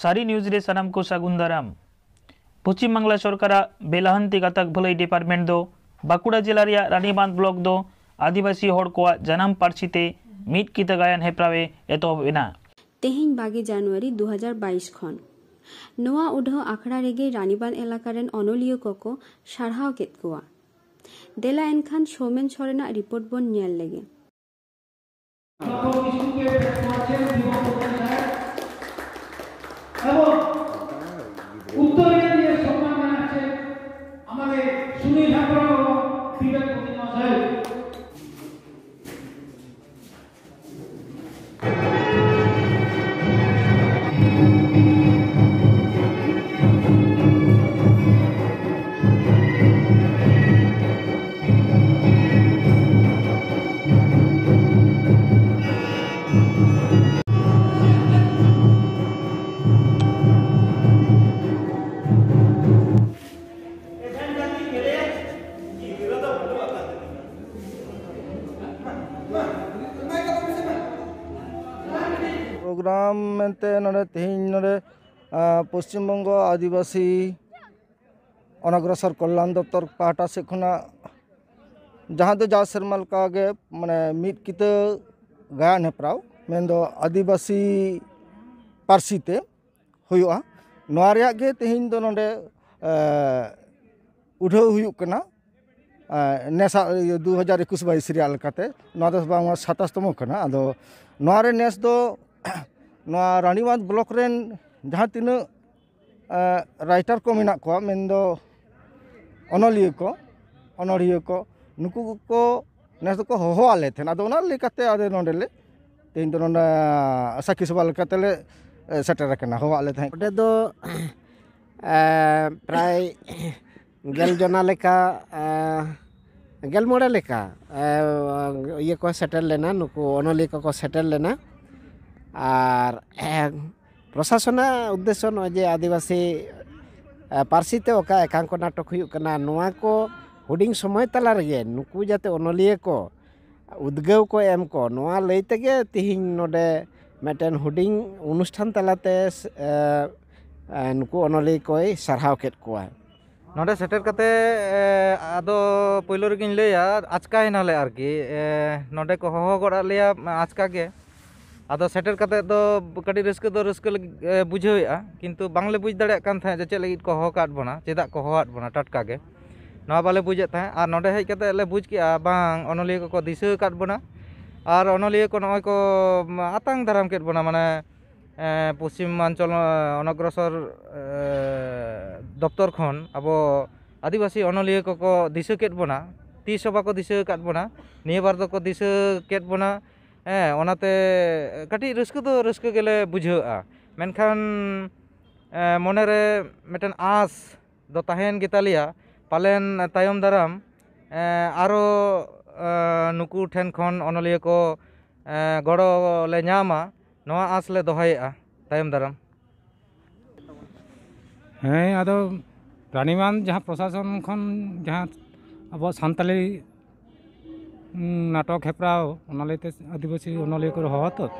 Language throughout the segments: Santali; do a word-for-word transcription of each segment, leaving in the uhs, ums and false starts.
ᱥᱟᱹᱨᱤ ᱱᱤᱭᱩᱡᱽ ᱨᱮ ᱥᱟᱱᱟᱢ ᱠᱚ ᱥᱟᱹᱜᱩᱱ ᱫᱟᱨᱟᱢ᱾ ᱯᱚᱪᱷᱤᱢ ᱵᱟᱝᱞᱟ ᱥᱚᱨᱠᱟᱨᱟᱜ ᱵᱮᱞᱟᱦᱟᱱᱛᱤ ᱜᱟᱛᱟᱠ ᱵᱷᱟᱹᱞᱟᱹᱭ ᱰᱤᱯᱟᱨᱴᱢᱮᱱᱴ ᱫᱚ ᱵᱟᱸᱠᱩᱲᱟ ᱡᱮᱞᱟ ᱨᱮᱭᱟᱜ ᱨᱟᱱᱤᱵᱟᱸᱫᱷ ᱵᱞᱚᱠ ᱫᱚ ᱟᱹᱫᱤᱵᱟᱹᱥᱤ ᱦᱚᱲ ᱠᱚᱣᱟᱜ ᱡᱟᱱᱟᱢ ᱯᱟᱹᱨᱥᱤ ᱛᱮ ᱢᱤᱫ ᱠᱤᱛᱟᱹ ᱜᱟᱭᱟᱱ ᱦᱮᱯᱨᱟᱣ ᱮ ᱮᱛᱚᱦᱚᱵ ᱮᱱᱟ᱾ ᱛᱮᱦᱮᱧ ᱵᱟᱜᱮ ᱡᱟᱱᱩᱣᱟᱨᱤ ᱫᱩ ᱦᱟᱡᱟᱨ ᱵᱟᱭᱤᱥ ᱠᱷᱚᱱ ᱱᱚᱣᱟ ᱩᱰᱷᱟᱹᱣ ᱟᱠᱷᱲᱟ ᱨᱮᱜᱮ ᱨᱟᱱᱤᱵᱟᱸᱫᱷ ᱮᱞᱟᱠᱟ ᱨᱮᱱ ᱚᱱᱚᱞᱤᱭᱟᱹ ᱠᱚᱠᱚ ᱥᱟᱨᱦᱟᱣ ᱠᱮᱫ ᱠᱚᱣᱟ᱾ ᱫᱮᱞᱟ ᱮᱱᱠᱷᱟᱱ ᱥᱳᱢᱮᱱ ᱥᱚᱨᱮᱱᱟᱜ ᱨᱤᱯᱳᱨᱴ ᱵᱚᱱ ᱧᱮᱞ ᱞᱮᱜᱮ᱾ এবং উত্তরীয় দিয়ে সম্মান জানাচ্ছেন আমাদের সুনীল ঠাকুর এবং বিবেক প্রতিম মহাশয়। ᱯᱨᱳᱜᱨᱟᱢ ᱢᱮᱱᱛᱮ ᱱᱚᱰᱮ ᱛᱮᱦᱮᱧ ᱱᱚᱰᱮ, ᱟᱸ, ᱯᱚᱥᱪᱤᱢ ᱵᱚᱝᱜᱚ ᱟᱹᱫᱤᱵᱟᱹᱥᱤ ᱚᱱᱚᱜᱨᱚᱥᱚᱨ ᱠᱚᱞᱭᱟᱱ ᱫᱚᱯᱛᱚᱨ ᱯᱟᱦᱴᱟ ᱥᱮᱫ ᱠᱷᱚᱱᱟᱜ, ᱡᱟᱦᱟᱸ ᱫᱚ ᱡᱟᱣ ᱥᱮᱨᱢᱟ ᱞᱮᱠᱟᱜᱮ, ᱢᱟᱱᱮ, ᱢᱤᱫ ᱠᱤᱛᱟᱹ ᱜᱟᱭᱟᱱ ᱦᱮᱯᱨᱟᱣ, ᱢᱮᱱᱫᱚ ᱟᱹᱫᱤᱵᱟᱹᱥᱤ ᱯᱟᱹᱨᱥᱤ ᱛᱮ ᱦᱩᱭᱩᱜᱼᱟ᱾ ᱱᱚᱣᱟ ᱨᱮᱭᱟᱜ ᱜᱮ ᱛᱮᱦᱮᱧ ᱫᱚ ᱱᱚᱰᱮ, ᱮ, ᱩᱰᱷᱟᱹᱣ ᱦᱩᱭᱩᱜ ᱠᱟᱱᱟ᱾ ᱮ, ᱱᱮᱥᱟᱜ ᱤᱭᱟᱹ ᱫᱩ ᱦᱟᱡᱟᱨ ᱮᱠᱩᱥ ᱵᱟᱭᱤᱥ ᱨᱮᱭᱟᱜ ᱞᱮᱠᱟᱛᱮ, ᱱᱚᱣᱟ ᱫᱚ ᱵᱟᱝᱢᱟ ᱥᱟᱛᱟᱥ ᱛᱚᱢᱚ ᱠᱟᱱᱟ᱾ ᱟᱫᱚ ᱱᱚᱣᱟ ᱨᱮ ᱱᱮᱥ ᱫᱚ ᱱᱚᱣᱟ ᱨᱟᱱᱤᱵᱟᱸᱫᱷ ᱵᱞᱚᱠ ᱨᱮᱱ ᱡᱟᱦᱟᱸ ᱛᱤᱱᱟᱹᱜ, ᱮ, ᱨᱟᱭᱴᱟᱨ ᱠᱚ ᱢᱮᱱᱟᱜ ᱠᱚᱣᱟ, ᱢᱮᱱᱫᱚ ᱚᱱᱚᱞᱤᱭᱟᱹ ᱠᱚ, ᱚᱱᱚᱲᱦᱤᱭᱟᱹ ᱠᱚ, ᱱᱩᱠᱩ ᱠᱚ ᱱᱮᱥ ᱫᱚᱠᱚ ᱦᱚᱦᱚᱣᱟᱫ ᱞᱮ ᱛᱟᱦᱮᱸᱫ᱾ ᱟᱫᱚ ᱚᱱᱟ ᱞᱮᱠᱟᱛᱮ ᱟᱞᱮ ᱱᱚᱰᱮ ᱞᱮ, ᱛᱮᱦᱮᱧ ᱫᱚ ᱱᱚᱰᱮ ᱥᱟᱹᱠᱷᱤ ᱥᱚᱵᱷᱟ ᱞᱮᱠᱟᱛᱮ ᱞᱮ, ᱮ, ᱥᱮᱴᱮᱨ ᱟᱠᱟᱱᱟ, ᱦᱚᱦᱚᱣᱟᱫ ᱞᱮ ᱛᱟᱦᱮᱸᱫ᱾ ᱚᱸᱰᱮ ᱫᱚ, ᱮ, ᱯᱨᱟᱭ ᱜᱮᱞ ᱡᱚᱱᱟ ᱞᱮᱠᱟ, ᱮ, ᱜᱮᱞ ᱢᱚᱬᱮ ᱞᱮᱠᱟ, ᱮ, ᱤᱭᱟᱹ ᱠᱚ ᱥᱮᱴᱮᱨ ᱞᱮᱱᱟ, ᱱᱩᱠᱩ ᱚᱱᱚᱞᱤᱭᱟᱹ ᱠᱚᱠᱚ ᱥᱮᱴᱮᱨ ᱞᱮᱱᱟ᱾ ᱟᱨ, ᱮ, ᱯᱨᱚᱥᱟᱥᱚᱱᱟᱜ ᱩᱫᱽᱫᱮᱥᱥᱚ ᱱᱚᱜᱼᱚᱭ ᱡᱮ ᱟᱹᱫᱤᱵᱟᱹᱥᱤ, ᱮ, ᱯᱟᱹᱨᱥᱤ ᱛᱮ ᱚᱠᱟ ᱮᱠᱟᱝᱠᱚ ᱱᱟᱴᱚᱠ ᱦᱩᱭᱩᱜ ᱠᱟᱱᱟ, ᱱᱚᱣᱟ ᱠᱚ ᱦᱩᱰᱤᱧ ᱥᱚᱢᱚᱭ ᱛᱟᱞᱟ ᱨᱮᱜᱮ ᱱᱩᱠᱩ ᱡᱟᱛᱮ ᱚᱱᱚᱞᱤᱭᱟᱹ ᱠᱚ ᱩᱫᱽᱜᱟᱹᱣ ᱠᱚ ᱮᱢ ᱠᱚ, ᱱᱚᱣᱟ ᱞᱟᱹᱭ ᱛᱮᱜᱮ ᱛᱤᱦᱤᱧ ᱱᱚᱰᱮ, ᱢᱤᱫᱴᱮᱱ ᱦᱩᱰᱤᱧ ᱚᱱᱩᱥᱴᱷᱟᱱ ᱛᱟᱞᱟᱛᱮ ᱥ- ᱮ, ᱮ, ᱱᱩᱠᱩ ᱚᱱᱚᱞᱤᱭᱟᱹ ᱠᱚᱭ ᱥᱟᱨᱦᱟᱣ ᱠᱮᱫ ᱠᱚᱣᱟ᱾ ᱱᱚᱰᱮ ᱥᱮᱴᱮᱨ ᱠᱟᱛᱮ, ᱮ, ᱟᱫᱚ ᱯᱳᱭᱞᱳ ᱨᱮᱜᱮᱧ ᱞᱟᱹᱭᱟ, ᱟᱪᱠᱟᱭᱮᱱᱟᱞᱮ ᱟᱨᱠᱤ᱾ ᱮ, ᱱᱚᱰᱮ ᱠᱚ ᱦᱚᱦᱚ ᱜᱚᱫ ᱟᱫ ᱞᱮᱭᱟ ᱟᱪᱠᱟ ᱜᱮ᱾ ᱟᱫᱚ ᱥᱮᱴᱮᱨ ᱠᱟᱛᱮ ᱫᱚ ᱠᱟᱹᱴᱤᱡ ᱨᱟᱹᱥᱠᱟᱹ ᱫᱚ ᱨᱟᱹᱥᱠᱟᱹ ᱞᱟᱹᱜᱤᱫ, ᱮ, ᱵᱩᱡᱷᱟᱹᱣᱮᱫᱼᱟ, ᱠᱤᱱᱛᱩ ᱵᱟᱝᱞᱮ ᱵᱩᱡᱽ ᱫᱟᱲᱮᱭᱟᱜ ᱠᱟᱱ ᱛᱟᱦᱮᱸᱫ ᱡᱮ ᱪᱮᱫ ᱞᱟᱹᱜᱤᱫ ᱠᱚ ᱦᱚᱦᱚ ᱟᱠᱟᱫ ᱵᱚᱱᱟ, ᱪᱮᱫᱟᱜ ᱠᱚ ᱦᱚᱦᱚ ᱟᱫ ᱵᱚᱱᱟ ᱴᱟᱴᱠᱟ ᱜᱮ, ᱱᱚᱣᱟ ᱵᱟᱞᱮ ᱵᱩᱡᱮᱫ ᱛᱟᱦᱮᱸᱫ᱾ ᱟᱨ ᱱᱚᱰᱮ ᱦᱮᱡ ᱠᱟᱛᱮ ᱞᱮ ᱵᱩᱡᱽ ᱠᱮᱫᱼᱟ, ᱵᱟᱝ, ᱚᱱᱚᱞᱤᱭᱟᱹ ᱠᱚᱠᱚ ᱫᱤᱥᱟᱹ ᱟᱠᱟᱫ ᱵᱚᱱᱟ ᱟᱨ ᱚᱱᱚᱞᱤᱭᱟᱹ ᱠᱚ ᱱᱚᱜᱼᱚᱭ ᱠᱚ ᱟᱛᱟᱝ ᱫᱟᱨᱟᱢ ᱠᱮᱫ ᱵᱚᱱᱟ, ᱢᱟᱱᱮ ᱮ, ᱯᱚᱥᱪᱤᱢᱟᱧᱪᱚᱞ ᱚᱱᱚᱜᱨᱚᱥᱚᱨ, ᱮ, ᱫᱚᱯᱛᱚᱨ ᱠᱷᱚᱱ ᱟᱵᱚ ᱟᱹᱫᱤᱵᱟᱹᱥᱤ ᱚᱱᱚᱞᱤᱭᱟᱹ ᱠᱚᱠᱚ ᱫᱤᱥᱟᱹ ᱠᱮᱫ ᱵᱚᱱᱟ, ᱛᱤᱥ ᱦᱚᱸ ᱵᱟᱠᱚ ᱫᱤᱥᱟᱹ ᱟᱠᱟᱫ ᱵᱚᱱᱟ, ᱱᱤᱭᱟᱹ ᱵᱟᱨ ᱫᱚᱠᱚ ᱫᱤᱥᱟᱹ ᱠᱮᱫ ᱵᱚᱱᱟ᱾ ᱦᱮᱸ, ᱚᱱᱟᱛᱮ ᱠᱟᱹᱴᱤᱡ ᱨᱟᱹᱥᱠᱟᱹ ᱫᱚ ᱨᱟᱹᱥᱠᱟᱹ ᱜᱮᱞᱮ ᱵᱩᱡᱷᱟᱹᱣᱮᱫᱼᱟ, ᱢᱮᱱᱠᱷᱟᱱ, ᱮ, ᱢᱚᱱᱮᱨᱮ ᱢᱤᱫᱴᱮᱱ ᱟᱸᱥ ᱫᱚ ᱛᱟᱦᱮᱸᱭᱮᱱ ᱜᱮᱛᱟᱞᱮᱭᱟ, ᱯᱟᱞᱮᱱ ᱛᱟᱭᱚᱢ ᱫᱟᱨᱟᱢ, ᱮ, ᱟᱨᱚ, ᱮ, ᱱᱩᱠᱩ ᱴᱷᱮᱱ ᱠᱷᱚᱱ ᱚᱱᱚᱞᱤᱭᱟᱹ ᱠᱚ, ᱮ, ᱜᱚᱲᱚ ᱞᱮ ᱧᱟᱢᱟ, ᱱᱚᱣᱟ ᱟᱸᱥ ᱞᱮ ᱫᱚᱦᱚᱭᱮᱫᱼᱟ ᱛᱟᱭᱚᱢ ᱫᱟᱨᱟᱢ᱾ ᱦᱮᱸ, ᱟᱫᱚ ᱨᱟᱱᱤᱵᱟᱸᱫᱷ ᱡᱟᱦᱟᱸ ᱯᱨᱚᱥᱟᱥᱚᱱ ᱠᱷᱚᱱ ᱡᱟᱦᱟᱸ ᱟᱵᱚ ᱥᱟᱱᱛᱟᱲᱤ, ᱩᱸ, ᱱᱟᱴᱚᱠ ᱦᱮᱯᱨᱟᱣ, ᱚᱱᱟ ᱞᱟᱹᱭᱛᱮ ᱟᱹᱫᱤᱵᱟᱹᱥᱤ ᱚᱱᱚᱞᱤᱭᱟᱹ ᱠᱚ ᱦᱚᱦᱚ ᱛᱚ,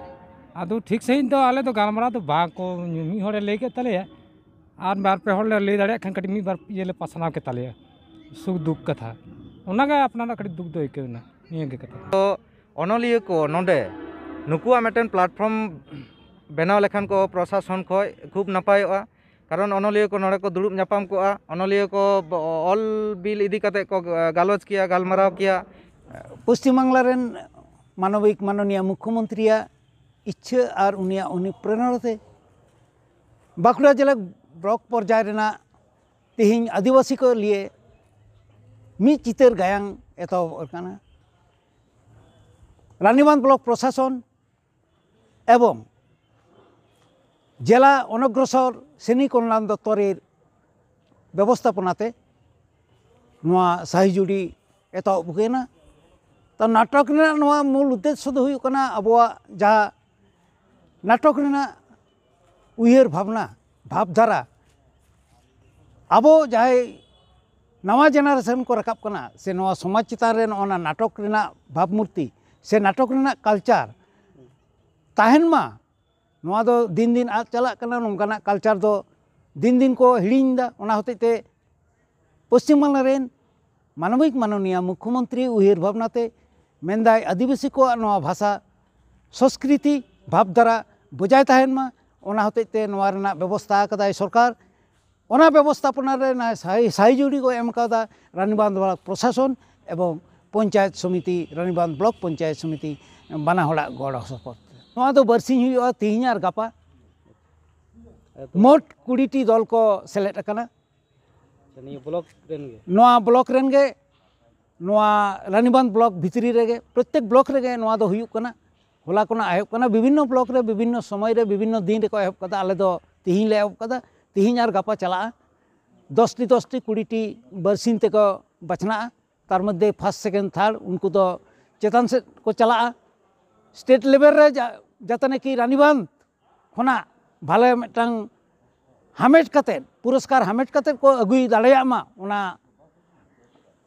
ᱟᱫᱚ ᱴᱷᱤᱠ ᱥᱟᱺᱦᱤᱡ ᱫᱚ ᱟᱞᱮ ᱫᱚ ᱜᱟᱞᱢᱟᱨᱟᱣ ᱫᱚ ᱵᱟᱝ ᱠᱚ, ᱢᱤᱫ ᱦᱚᱲᱮ ᱞᱟᱹᱭ ᱠᱮᱫ ᱛᱟᱞᱮᱭᱟ, ᱟᱨ ᱵᱟᱨ ᱯᱮ ᱦᱚᱲ ᱞᱮ ᱞᱟᱹᱭ ᱫᱟᱲᱮᱭᱟᱜ ᱠᱷᱟᱱ ᱠᱟᱹᱴᱤᱡ ᱢᱤᱫ ᱵᱟᱨ ᱤᱭᱟᱹ ᱞᱮ ᱯᱟᱥᱱᱟᱣ ᱠᱮᱛᱟ ᱞᱮᱭᱟ, ᱥᱩᱠ ᱫᱩᱠ ᱠᱟᱛᱷᱟ᱾ ᱚᱱᱟᱜᱮ ᱟᱯᱱᱟᱨᱟᱜ ᱠᱟᱹᱴᱤᱡ ᱫᱩᱠ ᱫᱚ ᱟᱹᱭᱠᱟᱹᱣ ᱮᱱᱟ, ᱱᱤᱭᱟᱹᱜᱮ ᱠᱟᱛᱷᱟ ᱫᱚ᱾ ᱛᱚ, ᱚᱱᱚᱞᱤᱭᱟᱹ ᱠᱚ ᱱᱚᱰᱮ ᱱᱩᱠᱩᱣᱟᱜ ᱢᱤᱫᱴᱮᱱ platform ᱵᱮᱱᱟᱣ ᱞᱮᱠᱷᱟᱱ ᱠᱚ ᱯᱨᱚᱥᱟᱥᱚᱱ ᱠᱷᱚᱡ ᱠᱷᱩᱵ ᱱᱟᱯᱟᱭᱚᱜᱼᱟ, ᱠᱟᱨᱚᱱ ᱚᱱᱚᱞᱤᱭᱟᱹ ᱠᱚ ᱱᱚᱰᱮ ᱠᱚ ᱫᱩᱲᱩᱵ ᱧᱟᱯᱟᱢ ᱠᱚᱜᱼᱟ, ᱚᱱᱚᱞᱤᱭᱟᱹ ᱠᱚ ᱵ-, ᱚᱞ ᱵᱤᱞ ᱤᱫᱤ ᱠᱟᱛᱮ ᱠᱚ ᱜᱟᱞᱚᱪ ᱠᱮᱭᱟ, ᱜᱟᱞᱢᱟᱨᱟᱣ ᱠᱮᱭᱟ᱾ ᱯᱚᱥᱪᱤᱢ ᱵᱟᱝᱞᱟ ᱨᱮᱱ ᱢᱟᱱᱚᱵᱤᱠ ᱢᱟᱱᱚᱱᱤᱭᱟ ᱢᱩᱠᱷᱭᱚᱢᱚᱱᱛᱨᱤᱭᱟᱜ ᱤᱪᱪᱷᱟᱹ ᱟᱨ ᱩᱱᱤᱭᱟᱜ ᱚᱱᱩᱯᱨᱮᱨᱚᱱᱟ ᱛᱮ ᱵᱟᱸᱠᱩᱲᱟ ᱡᱮᱞᱟ ᱵᱞᱚᱠ ᱯᱚᱨᱡᱟᱭ ᱨᱮᱱᱟᱜ ᱛᱮᱦᱮᱧ ᱟᱹᱫᱤᱵᱟᱹᱥᱤ ᱠᱚ ᱞᱤᱭᱮ ᱢᱤᱫ ᱪᱤᱛᱟᱹᱨ ᱜᱟᱭᱟᱱ ᱮᱛᱚᱦᱚᱵ ᱟᱠᱟᱱᱟ᱾ ᱨᱟᱱᱤᱵᱟᱸᱫᱷ ᱵᱞᱚᱠ ᱯᱨᱚᱥᱟᱥᱚᱱ ᱮᱵᱚᱝ ᱡᱮᱞᱟ ᱚᱱᱚᱜᱨᱚᱥᱚᱨ ᱥᱮᱱᱤ ᱠᱚᱞᱞᱟᱱ ᱫᱚᱯᱛᱚᱨᱮᱨ ᱵᱮᱵᱚᱥᱛᱷᱟᱯᱚᱱᱟ ᱛᱮ ᱱᱚᱣᱟ ᱥᱟᱦᱤᱡᱩᱲᱤ ᱮᱛᱚᱦᱚᱵ ᱦᱩᱭᱮᱱᱟ᱾ ᱛᱚ, ᱱᱟᱴᱚᱠ ᱨᱮᱱᱟᱜ ᱱᱚᱣᱟ ᱢᱩᱞ ᱩᱫᱽᱫᱮᱥᱥᱚ ᱫᱚ ᱦᱩᱭᱩᱜ ᱠᱟᱱᱟ ᱟᱵᱚᱣᱟᱜ ᱡᱟᱦᱟᱸ ᱱᱟᱴᱚᱠ ᱨᱮᱱᱟᱜ ᱩᱭᱦᱟᱹᱨ ᱵᱷᱟᱵᱽᱱᱟ, ᱵᱷᱟᱵᱽᱫᱷᱟᱨᱟ, ᱟᱵᱚ ᱡᱟᱦᱟᱸᱭ ᱱᱟᱣᱟ generation ᱠᱚ ᱨᱟᱠᱟᱵ ᱠᱟᱱᱟ, ᱥᱮ ᱱᱚᱣᱟ ᱥᱚᱢᱟᱡᱽ ᱪᱮᱛᱟᱱ ᱨᱮ ᱱᱚᱜᱼᱚ ᱱᱟ ᱱᱟᱴᱚᱠ ᱨᱮᱱᱟᱜ ᱵᱷᱟᱵᱽᱢᱩᱨᱛᱤ ᱥᱮ ᱱᱟᱴᱚᱠ ᱨᱮᱱᱟᱜ culture, ᱛᱟᱦᱮᱱ ᱢᱟ᱾ ᱱᱚᱣᱟ ᱫᱚ ᱫᱤᱱ ᱫᱤᱱ ᱟᱫ ᱪᱟᱞᱟᱜ ᱠᱟᱱᱟ, ᱱᱚᱝᱠᱟᱱᱟᱜ ᱠᱟᱞᱪᱟᱨ ᱫᱚ ᱫᱤᱱ ᱫᱤᱱ ᱠᱚ ᱦᱤᱲᱤᱧ ᱮᱫᱟ᱾ ᱚᱱᱟ ᱦᱚᱛᱮᱡ ᱛᱮ ᱯᱚᱥᱪᱤᱢ ᱵᱟᱝᱞᱟ ᱨᱮᱱ ᱢᱟᱱᱚᱵᱤᱠ ᱢᱟᱱᱚᱱᱤᱭᱟ ᱢᱩᱠᱷᱭᱚᱢᱚᱱᱛᱨᱤ ᱩᱭᱦᱟᱹᱨ ᱵᱷᱟᱵᱽᱱᱟ ᱛᱮ ᱢᱮᱱᱫᱟᱭ, ᱟᱹᱫᱤᱵᱟᱹᱥᱤ ᱠᱚᱣᱟᱜ ᱱᱚᱣᱟ ᱵᱷᱟᱥᱟ ᱥᱚᱸᱥᱠᱨᱤᱛᱤ ᱵᱷᱟᱵᱽᱫᱷᱟᱨᱟ ᱵᱚᱡᱟᱭ ᱛᱟᱦᱮᱱ ᱢᱟ᱾ ᱚᱱᱟ ᱦᱚᱛᱮᱡ ᱛᱮ ᱱᱚᱣᱟ ᱨᱮᱱᱟᱜ ᱵᱮᱵᱚᱥᱛᱷᱟ ᱟᱠᱟᱫᱟᱭ ᱥᱚᱨᱠᱟᱨ᱾ ᱚᱱᱟ ᱵᱮᱵᱚᱥᱛᱷᱟᱯᱚᱱᱟ ᱨᱮ ᱱᱚᱣᱟ ᱥᱟᱭ ᱥᱟᱭᱡᱩᱲᱤ ᱠᱚ ᱮᱢ ᱠᱟᱣᱫᱟ ᱨᱟᱱᱤᱵᱟᱸᱫᱷ ᱵᱞᱚᱠ ᱯᱨᱚᱥᱟᱥᱚᱱ ᱮᱵᱚᱝ ᱯᱚᱧᱪᱟᱭᱮᱛ ᱥᱚᱢᱤᱛᱤ, ᱨᱟᱱᱤᱵᱟᱸᱫᱷ ᱵᱞᱚᱠ ᱯᱚᱧᱪᱟᱭᱮᱛ ᱥᱚᱢᱤᱛᱤ, ᱵᱟᱱᱟ ᱦᱚᱲᱟᱜ ᱜᱚᱲᱚ ᱥᱚᱯᱚᱦᱚᱫ᱾ ᱱᱚᱣᱟ ᱫᱚ ᱵᱟᱨᱥᱤᱧ ᱦᱩᱭᱩᱜᱼᱟ, ᱛᱮᱦᱮᱧ ᱟᱨ ᱜᱟᱯᱟ᱾ ᱢᱳᱴ ᱠᱩᱲᱤ ᱴᱤ ᱫᱚᱞ ᱠᱚ ᱥᱮᱞᱮᱫ ᱟᱠᱟᱱᱟ᱾ ᱱᱤᱭᱟᱹ ᱵᱞᱚᱠ ᱨᱮᱱ ᱜᱮ? ᱱᱚᱣᱟ ᱵᱞᱚᱠ ᱨᱮᱱ ᱜᱮ, ᱱᱚᱣᱟ ᱨᱟᱱᱤᱵᱟᱸᱫᱷ ᱵᱞᱚᱠ ᱵᱷᱤᱛᱨᱤ ᱨᱮᱜᱮ, ᱯᱨᱚᱛᱮᱠ ᱵᱞᱚᱠ ᱨᱮᱜᱮ ᱱᱚᱣᱟ ᱫᱚ ᱦᱩᱭᱩᱜ ᱠᱟᱱᱟ᱾ ᱦᱚᱞᱟ ᱠᱷᱚᱱᱟᱜ ᱮᱦᱚᱵ ᱠᱟᱱᱟ, ᱵᱤᱵᱷᱤᱱᱱᱚ ᱵᱞᱚᱠ ᱨᱮ ᱵᱤᱵᱷᱤᱱᱱᱚ ᱥᱚᱢᱚᱭ ᱨᱮ ᱵᱤᱵᱷᱤᱱᱱᱚ ᱫᱤᱱ ᱨᱮᱠᱚ ᱮᱦᱚᱵ ᱠᱟᱫᱟ᱾ ᱟᱞᱮ ᱫᱚ ᱛᱤᱦᱤᱧ ᱞᱮ ᱮᱦᱚᱵ ᱠᱟᱫᱟ, ᱛᱤᱦᱤᱧ ᱟᱨ ᱜᱟᱯᱟ ᱪᱟᱞᱟᱜᱼᱟ᱾ ᱫᱚᱥᱴᱤ ᱫᱚᱥᱴᱤ ᱠᱩᱲᱤᱴᱤ ᱵᱟᱨᱥᱤᱧ ᱛᱮᱠᱚ ᱵᱟᱪᱷᱱᱟᱜᱼᱟ᱾ ᱛᱟᱨ ᱢᱚᱫᱽᱫᱷᱮ ᱯᱷᱟᱥᱴ, ᱥᱮᱠᱮᱱᱰ, ᱛᱷᱟᱨᱰ ᱩᱱᱠᱩ ᱫᱚ ᱪᱮᱛᱟᱱ ᱥᱮᱫ ᱠᱚ ᱪᱟᱞᱟᱜᱼᱟ᱾ ᱥᱴᱮᱴ ᱞᱮᱵᱮᱞ ᱨᱮ ᱡᱟ- ᱡᱟᱛᱮ ᱱᱟᱠᱤ ᱨᱟᱱᱤᱵᱟᱸᱫᱷ ᱠᱷᱚᱱᱟᱜ ᱵᱷᱟᱞᱮ ᱢᱤᱫᱴᱟᱝ ᱦᱟᱢᱮᱴ ᱠᱟᱛᱮᱫ, ᱯᱩᱨᱚᱥᱠᱟᱨ ᱦᱟᱢᱮᱴ ᱠᱟᱛᱮᱫ ᱠᱚ ᱟᱹᱜᱩᱭ ᱫᱟᱲᱮᱭᱟᱜ ᱢᱟ, ᱚᱱᱟ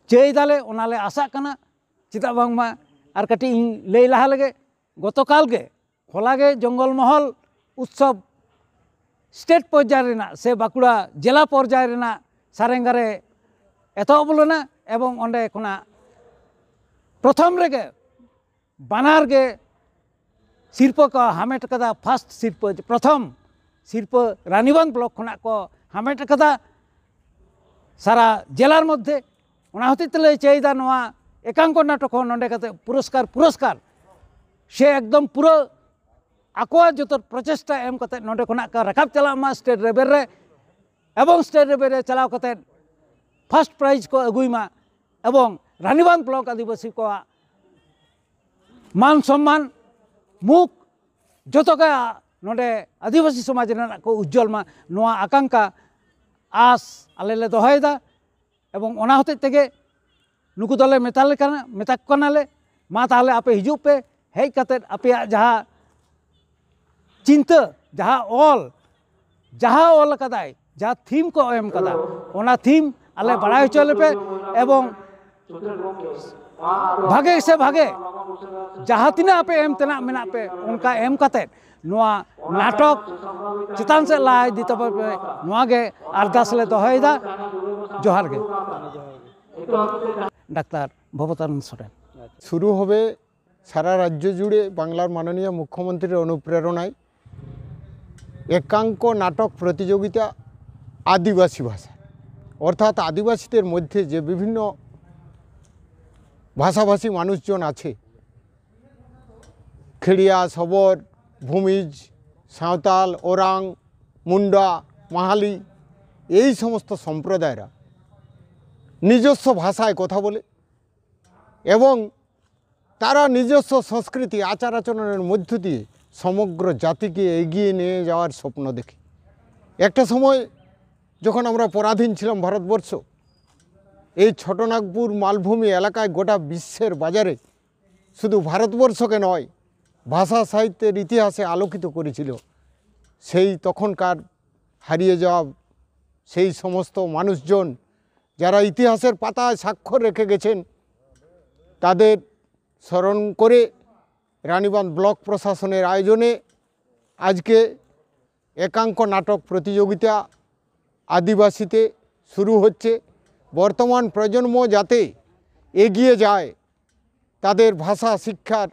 ᱪᱟᱹᱭ ᱫᱟᱞᱮ, ᱚᱱᱟᱞᱮ ᱟᱥᱟᱜ ᱠᱟᱱᱟ᱾ ᱪᱮᱫᱟᱜ ᱵᱟᱝᱢᱟ ᱟᱨ ᱠᱟᱹᱴᱤᱡ ᱤᱧ ᱞᱟᱹᱭ ᱞᱟᱦᱟ ᱞᱮᱜᱮ, ᱜᱚᱛᱚᱠᱟᱞ ᱜᱮ, ᱦᱚᱞᱟ ᱜᱮ ᱡᱚᱝᱜᱚᱞ ᱢᱚᱦᱚᱞ ᱩᱛᱥᱚᱵ ᱥᱴᱮᱴ ᱯᱚᱨᱡᱟᱭ ᱨᱮᱱᱟᱜ ᱥᱮ ᱵᱟᱸᱠᱩᱲᱟ ᱡᱮᱞᱟ ᱯᱚᱨᱡᱟᱭ ᱨᱮᱱᱟᱜ ᱥᱟᱨᱮᱝᱜᱟ ᱨᱮ ᱮᱛᱚᱦᱚᱵ ᱞᱮᱱᱟ ᱮᱵᱚᱝ ᱚᱸᱰᱮ ᱠᱷᱚᱱᱟᱜ ᱯᱨᱚᱛᱷᱚᱢ ᱨᱮᱜᱮ ᱵᱟᱱᱟᱨ ᱜᱮ ᱥᱤᱨᱯᱟᱹ ᱠᱚ ᱦᱟᱢᱮᱴ ᱠᱟᱫᱟ᱾ ᱯᱷᱟᱥᱴ ᱥᱤᱨᱯᱟᱹ, ᱯᱨᱚᱛᱷᱚᱢ ᱥᱤᱨᱯᱟᱹ ᱨᱟᱱᱤᱵᱟᱸᱫᱷ ᱵᱞᱚᱠ ᱠᱷᱚᱱᱟᱜ ᱠᱚ ᱦᱟᱢᱮᱴ ᱠᱟᱫᱟ ᱥᱟᱨᱟ ᱡᱮᱞᱟᱨ ᱢᱚᱫᱽᱫᱷᱮ᱾ ᱚᱱᱟ ᱦᱚᱛᱮᱡ ᱛᱮᱞᱮ ᱪᱟᱹᱭᱫᱟ ᱱᱚᱣᱟ ᱮᱠᱟᱝᱠᱚ ᱱᱟᱴᱚᱠ ᱦᱚᱸ ᱱᱚᱰᱮ ᱠᱟᱛᱮ ᱯᱩᱨᱚᱥᱠᱟᱨ, ᱯᱩᱨᱚᱥᱠᱟᱨ ᱥᱮ ᱮᱠᱫᱚᱢ ᱯᱩᱨᱟᱹ ᱟᱠᱚᱣᱟᱜ ᱡᱚᱛᱚ ᱯᱨᱚᱪᱮᱥᱴᱟ ᱮᱢ ᱠᱟᱛᱮ ᱱᱚᱰᱮ ᱠᱷᱚᱱᱟᱜ ᱠᱚ ᱨᱟᱠᱟᱵ ᱪᱟᱞᱟᱜ ᱢᱟ ᱥᱴᱮᱴ ᱞᱮᱵᱮᱞ ᱨᱮ ᱮᱵᱚᱝ ᱥᱴᱮᱴ ᱞᱮᱵᱮᱞ ᱨᱮ ᱪᱟᱞᱟᱣ ᱠᱟᱛᱮ ᱯᱷᱟᱥᱴ ᱯᱨᱟᱭᱤᱡᱽ ᱠᱚ ᱟᱹᱜᱩᱭ ᱢᱟ ᱮᱵᱚᱝ ᱨᱟᱱᱤᱵᱟᱸᱫᱷ ᱵᱞᱚᱠ ᱟᱹᱫᱤᱵᱟᱹᱥᱤ ᱠᱚᱣᱟᱜ ᱢᱟᱱ ᱥᱚᱢᱢᱟᱱ ᱢᱩᱠ ᱡᱚᱛᱚ ᱜᱮ ᱱᱚᱰᱮ ᱟᱹᱫᱤᱵᱟᱹᱥᱤ ᱥᱚᱢᱟᱡᱽ ᱨᱮᱱᱟᱜ ᱠᱚ ᱩᱡᱡᱚᱞ ᱢᱟ, ᱱᱚᱣᱟ ᱟᱠᱟᱝᱠᱷᱟ ᱟᱥ ᱟᱞᱮ ᱞᱮ ᱫᱚᱦᱚᱭᱮᱫᱟ᱾ ᱮᱵᱚᱝ ᱚᱱᱟ ᱦᱚᱛᱮᱡ ᱛᱮᱜᱮ ᱱᱩᱠᱩ ᱫᱚᱞᱮ ᱢᱮᱛᱟ ᱞᱮ ᱠᱟᱱᱟ, ᱢᱮᱛᱟ ᱠᱚ ᱠᱟᱱᱟᱞᱮ, ᱢᱟ ᱛᱟᱦᱚᱞᱮ ᱟᱯᱮ ᱦᱤᱡᱩᱜ ᱯᱮ, ᱦᱮᱡ ᱠᱟᱛᱮᱫ ᱟᱯᱮᱭᱟᱜ ᱡᱟᱦᱟᱸ ᱪᱤᱱᱛᱟᱹ, ᱡᱟᱦᱟᱸ ᱚᱞ, ᱡᱟᱦᱟᱸ ᱚᱞ ᱟᱠᱟᱫᱟᱭ, ᱡᱟᱦᱟᱸ ᱛᱷᱤᱢ ᱠᱚ ᱮᱢ ᱠᱟᱫᱟ, ᱚᱱᱟ ᱛᱷᱤᱢ ᱟᱞᱮ ᱵᱟᱲᱟᱭ ᱦᱚᱪᱚ ᱞᱮᱯᱮ ᱮᱵᱚᱝ ᱵᱷᱟᱜᱮ ᱥᱮ ᱵᱷᱟᱜᱮ, ᱡᱟᱦᱟᱸ ᱛᱤᱱᱟᱹᱜ ᱟᱯᱮ ᱮᱢ ᱛᱮᱱᱟᱜ ᱢᱮᱱᱟᱜ ᱯᱮ, ᱚᱱᱠᱟ ᱮᱢ ᱠᱟᱛᱮᱫ ᱱᱚᱣᱟ ᱱᱟᱴᱚᱠ ᱪᱮᱛᱟᱱ ᱥᱮᱫ ᱞᱟᱦᱟ ᱤᱫᱤ ᱛᱟᱵᱚᱱ ᱯᱮ, ᱱᱚᱣᱟ ᱜᱮ ᱟᱨᱫᱟᱥ ᱞᱮ ᱫᱚᱦᱚᱭᱮᱫᱟ᱾ ᱡᱚᱦᱟᱨ ᱜᱮ᱾ ᱰᱟᱠᱛᱟᱨ ᱵᱷᱚᱵᱚᱛᱟᱱᱚᱱᱫ ᱥᱚᱨᱮᱱ᱾ শুরু হবে সারা রাজ্য জুড়ে বাংলার মাননীয় মুখ্যমন্ত্রীর অনুপ্রেরণায় একাঙ্ক নাটক প্রতিযোগিতা আদিবাসী ভাষা, অর্থাৎ আদিবাসীদের মধ্যে যে বিভিন্ন ভাষাভাষী মানুষজন আছে, খেড়িয়া, শবর, ভূমিজ, সাঁওতাল, ওরাং, মুন্ডা, মাহালি, এই সমস্ত সম্প্রদায়রা নিজস্ব ভাষায় কথা বলে এবং তারা নিজস্ব সংস্কৃতি, আচার আচরণের মধ্য দিয়ে সমগ্র জাতিকে এগিয়ে নিয়ে যাওয়ার স্বপ্ন দেখে। একটা সময় যখন আমরা পরাধীন ছিলাম ভারতবর্ষ, এই ছোটনাগপুর মালভূমি এলাকায় গোটা বিশ্বের বাজারে শুধু ভারতবর্ষকে নয়, ভাষা সাহিত্যের ইতিহাসে আলোকিত করেছিল সেই তখনকার হারিয়ে যাওয়া সেই সমস্ত মানুষজন, যারা ইতিহাসের পাতায় স্বাক্ষর রেখে গেছেন, তাদের স্মরণ করে রানীবাঁধ ব্লক প্রশাসনের আয়োজনে আজকে একাঙ্ক নাটক প্রতিযোগিতা আদিবাসীতে শুরু হচ্ছে। বর্তমান প্রজন্ম যাতে এগিয়ে যায়, তাদের ভাষা শিক্ষার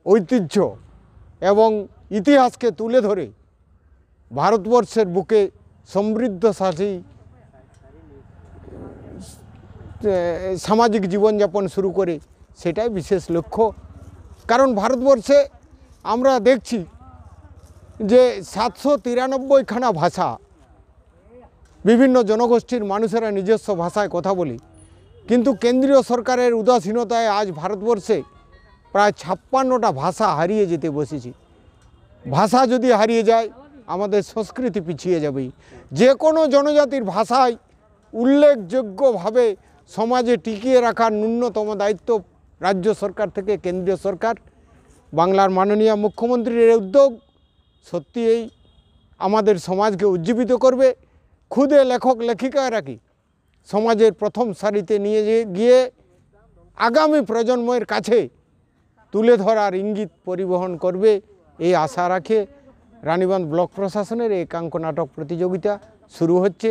ঐতিহ্য এবং ইতিহাসকে তুলে ধরে ভারতবর্ষের বুকে সমৃদ্ধশালী, এ, সামাজিক জীবনযাপন শুরু করে, সেটাই বিশেষ লক্ষ্য। কারণ ভারতবর্ষে আমরা দেখছি যে সাতশো তিরানব্বইখানা ভাষা, বিভিন্ন জনগোষ্ঠীর মানুষেরা নিজস্ব ভাষায় কথা বলি, কিন্তু কেন্দ্রীয় সরকারের উদাসীনতায় আজ ভারতবর্ষে প্রায় ছাপ্পান্নটা ভাষা হারিয়ে যেতে বসেছে। ভাষা যদি হারিয়ে যায়, আমাদের সংস্কৃতি পিছিয়ে যাবেই। যে কোনো জনজাতির ভাষায় উল্লেখযোগ্যভাবে সমাজে টিকিয়ে রাখার ন্যূনতম দায়িত্ব রাজ্য সরকার থেকে কেন্দ্রীয় সরকার, বাংলার মাননীয় মুখ্যমন্ত্রীর এই উদ্যোগ সত্যিই আমাদের সমাজকে উজ্জীবিত করবে। খুদে লেখক লেখিকারা কি সমাজের প্রথম সারিতে নিয়ে যে-, গিয়ে আগামী প্রজন্মের কাছে তুলে ধরার ইঙ্গিত পরিবহন করবে, এই আশা রাখে রানীবাঁধ ব্লক প্রশাসনের এই একাঙ্ক নাটক প্রতিযোগিতা শুরু হচ্ছে।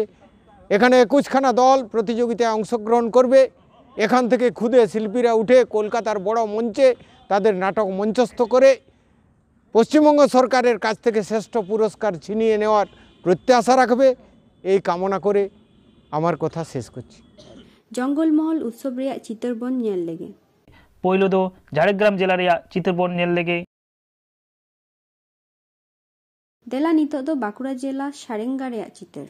এখানে একুশখানা দল প্রতিযোগিতায় অংশগ্রহণ করবে। এখান থেকে খুদে শিল্পীরা উঠে কলকাতার বড় মঞ্চে তাদের নাটক মঞ্চস্থ করে পশ্চিমবঙ্গ সরকারের কাছ থেকে শ্রেষ্ঠ পুরস্কার ছিনিয়ে নেওয়ার প্রত্যাশা রাখবে, এই কামনা করে আমার কথা শেষ করছি। ᱡᱚᱝᱜᱚᱞ ᱢᱚᱦᱚᱞ ᱩᱛᱥᱚᱵ ᱨᱮᱭᱟᱜ ᱪᱤᱛᱟᱹᱨ ᱵᱚᱱ ᱧᱮᱞ ᱞᱮᱜᱮ᱾ ᱯᱳᱭᱞᱳ ᱫᱚ ᱡᱷᱟᱲᱜᱨᱟᱢ ᱡᱮᱞᱟ ᱨᱮᱭᱟᱜ ᱪᱤᱛᱟᱹᱨ ᱵᱚᱱ ᱧᱮᱞ ᱞᱮᱜᱮ᱾ ᱫᱮᱞᱟ ᱱᱤᱛᱚᱜ ᱫᱚ ᱵᱟᱸᱠᱩᱲᱟ ᱡᱮᱞᱟ ᱥᱟᱨᱮᱝᱜᱟ ᱨᱮᱭᱟᱜ ᱪᱤᱛᱟᱹᱨ᱾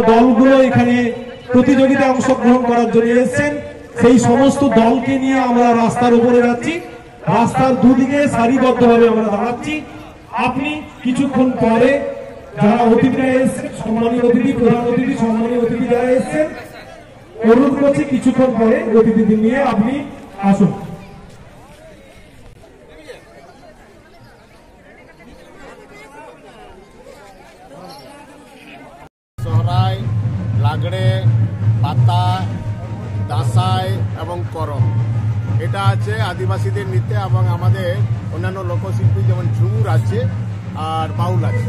দলগুলো এখানে প্রতিযোগিতায় অংশগ্রহণ করার জন্য এসেছেন, সেই সমস্ত দলকে নিয়ে আমরা রাস্তার উপরে যাচ্ছি। রাস্তার দুদিকে সারিবদ্ধভাবে আমরা দাঁড়াচ্ছি। আপনি কিছুক্ষণ পরে যারা অতিথিরা এসেছেন, সম্মানীয় অতিথি, প্রধান অতিথি, সম্মানীয় অতিথি যারা এসেছেন, অনুরোধ করছি কিছুক্ষণ পরে অতিথিদের নিয়ে আপনি আসুন। সহরাই, লাগড়ে, পাতা, দাঁসাই এবং করম। এটা আছে আদিবাসীদের নৃত্য এবং আমাদের অন্যান্য লোকশিল্পী যেমন ঝুমুর আছে আর বাউল আছে।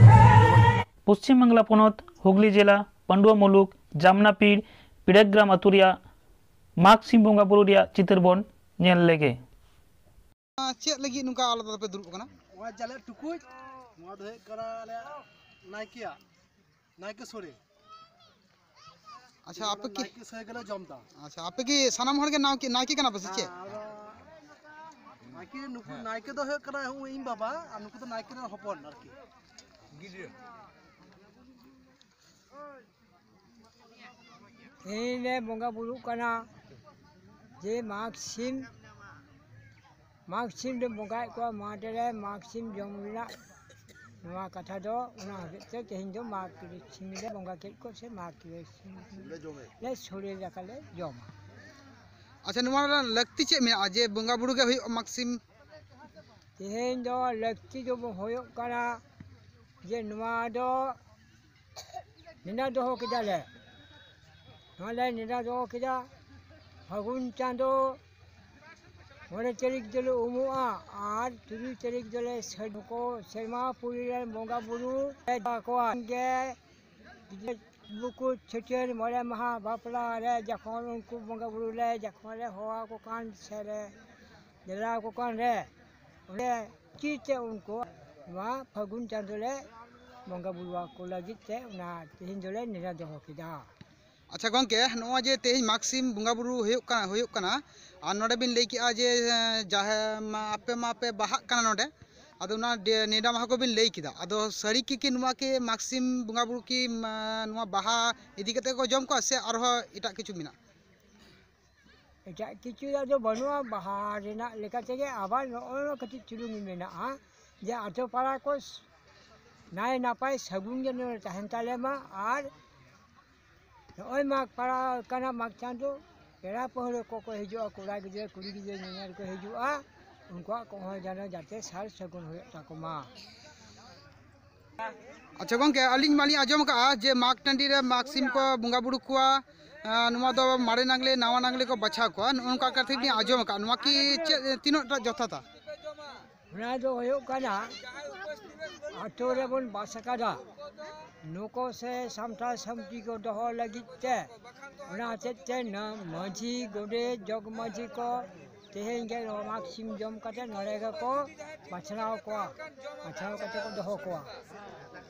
ᱯᱚᱥᱪᱤᱢ ᱵᱟᱝᱞᱟ ᱯᱚᱱᱚᱛ ᱦᱩᱜᱽᱞᱤ ᱡᱮᱞᱟ ᱯᱟᱹᱰᱩᱣᱟᱹ ᱢᱩᱞᱩᱠ ᱡᱟᱢᱱᱟᱯᱤᱲ ᱯᱤᱲᱟᱹᱜᱨᱟᱢ ᱟᱹᱛᱩ ᱨᱮᱭᱟᱜ ᱢᱟᱜᱽ ᱥᱤᱢ ᱵᱚᱸᱜᱟ ᱵᱩᱨᱩ ᱨᱮᱭᱟᱜ ᱪᱤᱛᱟᱹᱨ ᱵᱚᱱ ᱧᱮᱞ ᱞᱮᱜᱮ᱾ ᱪᱮᱫ ᱞᱟᱹᱜᱤᱫ ᱱᱚᱝᱠᱟ ᱟᱞᱟᱫᱟ ᱛᱮᱯᱮ ᱫᱩᱲᱩᱵ ᱟᱠᱟᱱᱟ? ᱱᱚᱣᱟ ᱡᱟᱞᱮ ᱴᱩᱠᱩᱡ, ᱱᱚᱣᱟ ᱫᱚ ᱦᱩᱭᱩᱜ ᱠᱟᱱᱟ ᱟᱞᱮᱭᱟᱜ ᱱᱟᱭᱠᱮᱭᱟᱜ, ᱱᱟᱭᱠᱮ ᱥᱳᱲᱮ᱾ ᱟᱪᱪᱷᱟ, ᱟᱯᱮ ᱠᱤ ᱱᱟᱭᱠᱮ ᱥᱳᱲᱮ ᱜᱮᱞᱮ ᱡᱚᱢ ᱮᱫᱟ᱾ ᱟᱪᱪᱷᱟ, ᱟᱯᱮ ᱠᱤ ᱥᱟᱱᱟᱢ ᱦᱚᱲ ᱜᱮ ᱱᱟᱭᱠᱮ, ᱱᱟᱭᱠᱮ ᱠᱟᱱᱟ ᱯᱮ ᱥᱮ ᱪᱮᱫ? ᱟᱨ ᱱᱟᱭᱠᱮ, ᱱᱩᱠᱩ ᱱᱟᱭᱠᱮ ᱫᱚ ᱦᱩᱭᱩᱜ ᱠᱟᱱᱟ ᱤᱧ ᱵᱟᱵᱟ, ᱟᱨ ᱱᱩᱠᱩ ᱫᱚ ᱱᱟᱭᱠᱮ ᱨᱮᱱ ᱦᱚᱯᱚᱱ ᱟᱨᱠᱤ᱾ ᱜᱤᱫᱽᱨᱟᱹ᱾ ᱛᱮᱦᱮᱧ ᱞᱮ ᱵᱚᱸᱜᱟ ᱵᱩᱨᱩᱜ ᱠᱟᱱᱟ ᱡᱮ ᱢᱟᱜᱽ ᱥᱤᱢ, ᱢᱟᱜᱽ ᱥᱤᱢ ᱞᱮ ᱵᱚᱸᱜᱟᱭᱮᱫ ᱠᱚᱣᱟ, ᱢᱟᱴᱷ ᱨᱮ ᱢᱟᱜᱽ ᱥᱤᱢ ᱡᱚᱢ ᱨᱮᱱᱟᱜ ᱱᱚᱣᱟ ᱠᱟᱛᱷᱟ ᱫᱚ, ᱚᱱᱟ ᱦᱚᱛᱮᱡ ᱛᱮ ᱛᱮᱦᱮᱧ ᱫᱚ ᱢᱟᱜᱽ ᱥᱤᱢ ᱞᱮ ᱵᱚᱸᱜᱟ ᱠᱮᱫ ᱠᱚ ᱥᱮ ᱢᱟᱜᱽ ᱥᱤᱢ ᱞᱮ ᱥᱳᱲᱮ ᱫᱟᱠᱟ ᱞᱮ ᱡᱚᱢᱟ᱾ ᱟᱪᱪᱷᱟ, ᱱᱚᱣᱟ ᱨᱮᱱᱟᱜ ᱞᱟᱹᱠᱛᱤ ᱪᱮᱫ ᱢᱮᱱᱟᱜᱼᱟ ᱡᱮ ᱵᱚᱸᱜᱟ ᱵᱩᱨᱩ ᱜᱮ ᱦᱩᱭᱩᱜᱼᱟ ᱢᱟᱜᱽ ᱥᱤᱢ? ᱛᱮᱦᱮᱧ ᱫᱚ ᱞᱟᱹᱠᱛᱤ ᱫᱚ ᱦᱩᱭᱩᱜ ᱠᱟᱱᱟ ᱡᱮ ᱱᱚᱣᱟ ᱫᱚ ᱱᱮᱰᱟ ᱫᱚᱦᱚ ᱠᱮᱫᱟᱞᱮ᱾ ᱱᱚᱣᱟ ᱞᱮ ᱱᱮᱰᱟ ᱫᱚᱦᱚ ᱠᱮᱫᱟ, ᱯᱷᱟᱹᱜᱩᱱ ᱪᱟᱸᱫᱚ ᱢᱚᱬᱮ ᱛᱟᱹᱨᱤᱠᱷ ᱫᱚᱞᱮ ᱩᱢᱩᱜᱼᱟ ᱟᱨ ᱛᱩᱨᱩᱭ ᱛᱟᱹᱨᱤᱠᱷ ᱫᱚᱞᱮ ᱥᱟᱹᱫ ᱠᱚ ᱥᱮᱨᱢᱟ ᱯᱩᱨᱤ ᱨᱮᱱ ᱵᱚᱸᱜᱟ ᱵᱩᱨᱩ ᱞᱮ ᱫᱚᱦᱚ ᱠᱚᱣᱟ᱾ ᱜᱮ ᱜᱤᱫᱽᱨᱟᱹ ᱵᱩᱠᱩ ᱪᱷᱟᱹᱴᱭᱟᱹᱨ ᱢᱚᱬᱮ ᱢᱟᱦᱟ ᱵᱟᱯᱞᱟ ᱨᱮ ᱡᱚᱠᱷᱚᱱ ᱩᱱᱠᱩ ᱵᱚᱸᱜᱟ ᱵᱩᱨᱩ ᱞᱮ ᱡᱚᱠᱷᱚᱱ ᱞᱮ ᱦᱚᱦᱚ ᱟᱠᱚ ᱠᱟᱱ ᱥᱮ ᱞᱮ ᱫᱮᱞᱟ ᱟᱠᱚ ᱠᱟᱱ ᱨᱮ, ᱚᱸᱰᱮ ᱪᱤᱨ ᱛᱮ ᱩᱱᱠᱩ ᱱᱚᱣᱟ ᱯᱷᱟᱹᱜᱩᱱ ᱪᱟᱸᱫᱚ ᱞᱮ ᱵᱚᱸᱜᱟ ᱵᱩᱨᱩ ᱟᱠᱚ ᱞᱟᱹᱜᱤᱫ ᱛᱮ ᱚᱱᱟ ᱛᱮᱦᱮᱧ ᱫᱚᱞᱮ ᱱᱮᱰᱟ ᱫᱚᱦᱚ ᱠᱮᱫᱟ᱾ ᱟᱪᱪᱷᱟ ᱜᱚᱢᱠᱮ, ᱱᱚᱜᱼᱚᱭ ᱡᱮ ᱛᱮᱦᱮᱧ ᱢᱟᱜᱽ ᱥᱤᱢ ᱵᱚᱸᱜᱟ ᱵᱩᱨᱩ ᱦᱩᱭᱩᱜ ᱠᱟᱱᱟ, ᱦᱩᱭᱩᱜ ᱠᱟᱱᱟ, ᱟᱨ ᱱᱚᱰᱮ ᱵᱤᱱ ᱞᱟᱹᱭ ᱠᱮᱜᱼᱟ ᱡᱮ, ᱮᱸ, ᱡᱟᱦᱮᱨ ᱢᱟ, ᱟᱯᱮ ᱢᱟᱯᱮ ᱵᱟᱦᱟᱜ ᱠᱟᱱᱟ ᱱᱚᱰᱮ, ᱟᱫᱚ ᱚᱱᱟ ᱰᱮ-, ᱱᱮᱰᱟ ᱢᱟᱦᱟ ᱠᱚᱵᱤᱱ ᱞᱟᱹᱭ ᱠᱮᱫᱟ, ᱟᱫᱚ ᱥᱟᱹᱨᱤ ᱠᱤ, ᱠᱤ ᱱᱚᱣᱟ ᱠᱤ ᱢᱟᱜᱽ ᱥᱤᱢ ᱵᱚᱸᱜᱟ ᱵᱩᱨᱩ ᱠᱤ, ᱢᱟ, ᱱᱚᱣᱟ ᱵᱟᱦᱟ ᱤᱫᱤ ᱠᱟᱛᱮ ᱠᱚ ᱡᱚᱢ ᱠᱚᱣᱟ ᱥᱮ ᱟᱨᱦᱚᱸ ᱮᱴᱟᱜ ᱠᱤᱪᱷᱩ ᱢᱮᱱᱟᱜᱼᱟ? ᱮᱴᱟᱜ ᱠᱤᱪᱷᱩ ᱫᱚ ᱟᱫᱚ ᱵᱟᱹᱱᱩᱜᱼᱟ, ᱵᱟᱦᱟ ᱨᱮᱱᱟᱜ ᱞᱮᱠᱟ ᱛᱮᱜᱮ ᱟᱵᱟᱨ ᱱᱚᱜᱼᱚᱭ ᱱᱚᱣᱟ ᱠᱟᱹᱴᱤᱡ ᱪᱩᱞᱩᱝ ᱢᱮᱱᱟᱜᱼᱟ ᱡᱮ ᱟᱛᱳ ᱯᱟᱲᱟ ᱠᱚ ᱱᱟᱭ ᱱᱟᱯᱟᱭ ᱥᱟᱹᱜᱩᱱ ᱡᱮᱱᱚ ᱛᱟᱦᱮᱱ ᱛᱟᱞᱮ ᱢᱟ᱾ ᱟᱨ ᱱᱚᱜᱼᱚᱭ ᱢᱟᱜᱽ ᱯᱟᱲᱟᱣ ᱠᱟᱱᱟ, ᱢᱟᱜᱽ ᱪᱟᱸᱫᱚ, ᱯᱮᱲᱟ ᱯᱟᱹᱦᱲᱟᱹ ᱠᱚᱠᱚ ᱦᱤᱡᱩᱜᱼᱟ, ᱠᱚᱲᱟ ᱜᱤᱫᱽᱨᱟᱹ ᱠᱩᱲᱤ ᱜᱤᱫᱽᱨᱟᱹ ᱧᱮᱧᱮᱞ ᱠᱚ ᱦᱤᱡᱩᱜᱼᱟ, ᱩᱱᱠᱩᱣᱟᱜ ᱠᱚᱦᱚᱸ ᱡᱮᱱᱚ ᱡᱟᱛᱮ ᱥᱟᱨ ᱥᱟᱹᱜᱩᱱ ᱦᱩᱭᱩᱜ ᱛᱟᱠᱚ ᱢᱟ᱾ ᱟᱪᱪᱷᱟ ᱜᱚᱢᱠᱮ, ᱟᱹᱞᱤᱧ ᱢᱟᱞᱤᱧ ᱟᱸᱡᱚᱢ ᱟᱠᱟᱫᱼᱟ ᱡᱮ ᱢᱟᱜᱽ ᱴᱟᱺᱰᱤ ᱨᱮ ᱢᱟᱜᱽ ᱥᱤᱢ ᱠᱚ ᱵᱚᱸᱜᱟ ᱵᱩᱨᱩ ᱠᱚᱣᱟ, ᱟᱸ, ᱱᱚᱣᱟ ᱫᱚ ᱢᱟᱨᱮ ᱱᱟᱜᱽᱞᱮ ᱱᱟᱣᱟ ᱱᱟᱜᱽᱞᱮ ᱠᱚ ᱵᱟᱪᱷᱟᱣ ᱠᱚᱣᱟ, ᱱᱚᱜᱼᱚ ᱱᱚᱝᱠᱟ ᱠᱟᱛᱷᱟ ᱞᱤᱧ ᱟᱸᱡᱚᱢ ᱟᱠᱟᱫᱼᱟ, ᱱᱚᱣᱟ ᱠᱤ ᱪᱮᱫ, ᱛᱤᱱᱟᱹᱜ ᱴᱟ ᱡᱚᱛᱷᱟᱛᱟ? ᱚᱱᱟ ᱫᱚ ᱦᱩᱭᱩᱜ ᱠᱟᱱᱟ, ᱟᱛᱳ ᱨᱮᱵᱚᱱ ᱵᱟᱥ ᱟᱠᱟᱫᱟ, ᱱᱩᱠᱩ ᱥᱮ ᱥᱟᱢᱴᱟᱣ ᱥᱟᱢᱴᱤ ᱠᱚ ᱫᱚᱦᱚ ᱞᱟᱹᱜᱤᱫ ᱛᱮ, ᱚᱱᱟ ᱦᱚᱛᱮᱡ ᱛᱮ ᱱᱟ-, ᱢᱟᱹᱡᱷᱤ, ᱜᱚᱰᱮᱛ, ᱡᱚᱜᱽ ᱢᱟᱹᱡᱷᱤ ᱠᱚ ᱛᱮᱦᱮᱧ ᱜᱮ ᱱᱚᱣᱟ ᱢᱟᱜᱽ ᱥᱤᱢ ᱡᱚᱢ ᱠᱟᱛᱮ ᱱᱚᱰᱮ ᱜᱮᱠᱚ ᱵᱟᱪᱷᱟᱣ ᱠᱚᱣᱟ, ᱵᱟᱪᱷᱟᱣ ᱠᱟᱛᱮ ᱠᱚ ᱫᱚᱦᱚ ᱠᱚᱣᱟ